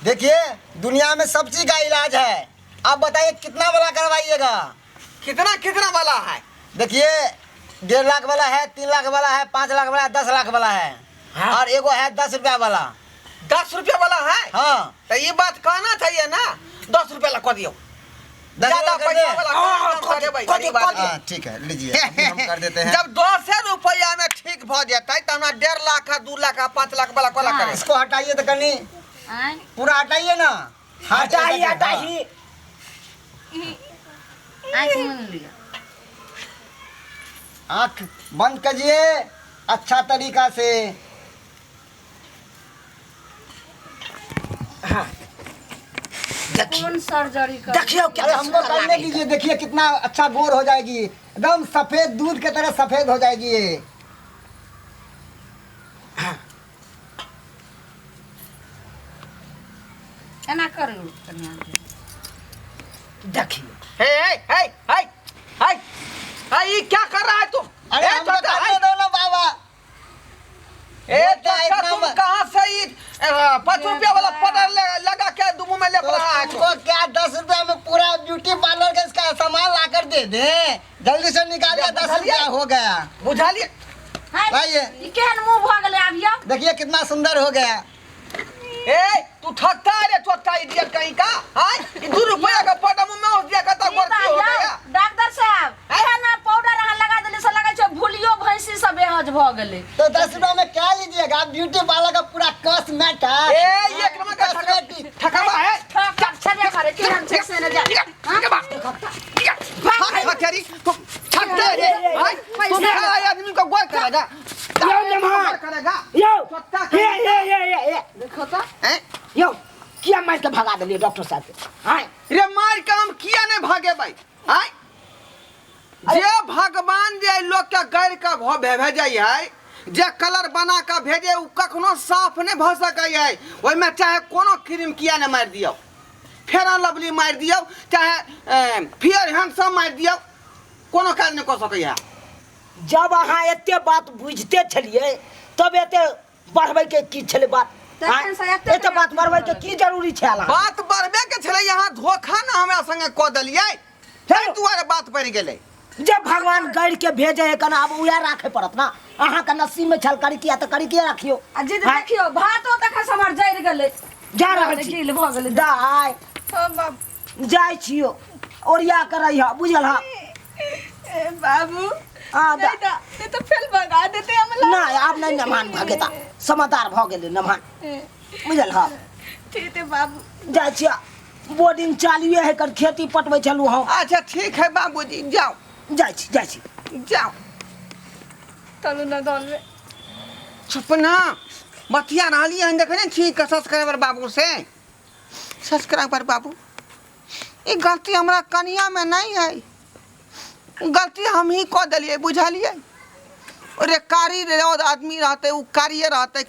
देखिए, दुनिया में सब चीज का इलाज है। आप बताइए, कितना वाला करवाइएगा? कितना कितना वाला है? देखिए, 1.5 लाख वाला है, 3 लाख वाला है, 5 लाख वाला है, 10 लाख वाला है। और एगो है 10 रुपया वाला। 10 रुपया वाला है? हाँ। तो ये बात कहना चाहिए ना। 10 रुपया ला कह दियो। 10 ज्यादा रुपया कर पैसा दे? वाला हाँ, काम कर करे भाई, दियो, कर दियो, गरीब कर आदमी। हाँ, ठीक है, लीजिए, अभी हम कर देते हैं। जब 10 रुपया में ठीक भ जेतै त हमरा 1.5 लाख आ 2 लाख आ 5 लाख वाला कोला करे। इसको हटाइए तो कनी। आँय? पूरा हटाइए ना, हाथ हटाई। ऐसे करके, हाँ। हटाई। आँखि मुनि लिअ। आँख बंद कीजिए अच्छा तरीका से। देखियो। कोन सर्जरी कर? देखियो क्या अरे, हमको सुंदर करने लागै। दीजिए। देखिए, कितना अच्छा गोर हो जाएगी, एकदम सफेद, दूध के तरह सफेद हो जाएगी ये। एना करू कनिया। देखियो। हे हे हे हे हे हे, ये क्या कर रहा है तू? अरे, ए, हमको छोटा, करने हे, दो ना बाबा। ए वो क्या छोटा, इतना तुम कहाँ से ये 5 रुपया वाला पाउडर लगा के दुमू में ले तो रहा है तू? तुमको क्या 10 रुपया में पूरा ब्यूटी पार्लर का इसका सामान ला कर दे दे? जल्दी से निकालिए, 10 रुपया हो गया। बुझलिए। हाय, लाइए। ई केहन मुँह भऽ गेलै आब यौ? देखिए, कितना सुंदर हो गया। ए, तू ठगता है रे, छोटा इडियट कहीं का। हाय, ये 2 रुपया का पाउडर मुंह में घुस दिया कहता ई गोरकी तऽ हो यौ, गया। डॉक्टर साहब, एहन पाउडर अहाँ लगा देली से लगै छै भूलियो भैंसी सब बेहज भऽ गेलै। तो 10 रुपया में क्या लीजिएगा आप? ब्यूटी पार्लर का पूरा कॉस्मेटिक। ए, एक नंबर का कॉस्मेटिक। ठकवा है। ठक छेबे करे, केहन छै से ने जा। ठकवा। ठक ठकरी तू ठकता है रे। हाय, तू मेरा आदमी को गोल करेगा? यौ नमहर। गोल करेगा? यौ। छोटा। हे हे हे हे हे। देखो तऽ। हैं? यौ, किया मारि के भगा देलियै डॉक्टर साहब के, आँय? रे, मार के हम किया नहीं भागे भाई? आय, जे भगवान जे लोग के गैर के भ भेजै है, जे कलर बना के भेजे, उ कखनो साफ नहीं भ सकै है। ओहिमे चाहे कोनो क्रीम किया नहीं मारि दियौ, फेयर एंड लवली मारि दियौ, चाहे फेयर हैंडसम मारि दियौ, कोनो काज नहीं कऽ सकै है। जब अहाँ एते बात बुझते छलियै तब एते बढ़बै के की छलै बात? तखन से एते एते बात बढ़बै के की जरूरी छल? बात बढ़बे के छलै। यहाँ धोखा ना हमरा संगे कऽ देलियै, ताहि दुआरे बात बढ़ि गेलै। जे भगवान गढ़ के भेजे है कना, आब उएह राखे पड़त ना। अहाँके नसीब में छल करिकिया तऽ करिकिया रखियो। आ जे देखियो, भातो तखन से हमर जरि गेलै। जा रहल छी। गिल भऽ गेलै। दाय। हाँ बाबू। जाइ छियो, ओरिया के रहिह, बुझल हा? ए बाबू। हाँ, नहीं तो नहीं तो फिर भगा देते हम। नहि, आब नहि नमहान भगेता, समझदार भऽ गेलै नमहान, बुझल हा? ठीक है बाबू। जाइ छियै, बोर्डिंग चालुए है कर, खेती पटबै छलहुँ हम। अच्छा, ठीक है बाबूजी, जाओ। जाइ छी, जाइ छी। जाओ। चलू ना दौड़बे। सपना बतिया रहलियै हन, देखै नहि छी सब्सक्राइबर बाबू से। सब्सक्राइबर बाबू, ई गलती हमरा कनियामे नहि है, गलती हम ही कऽ देलियै, बुझलियै? रे कारी रे आदमी रहतै, ओ कारिये रहतै।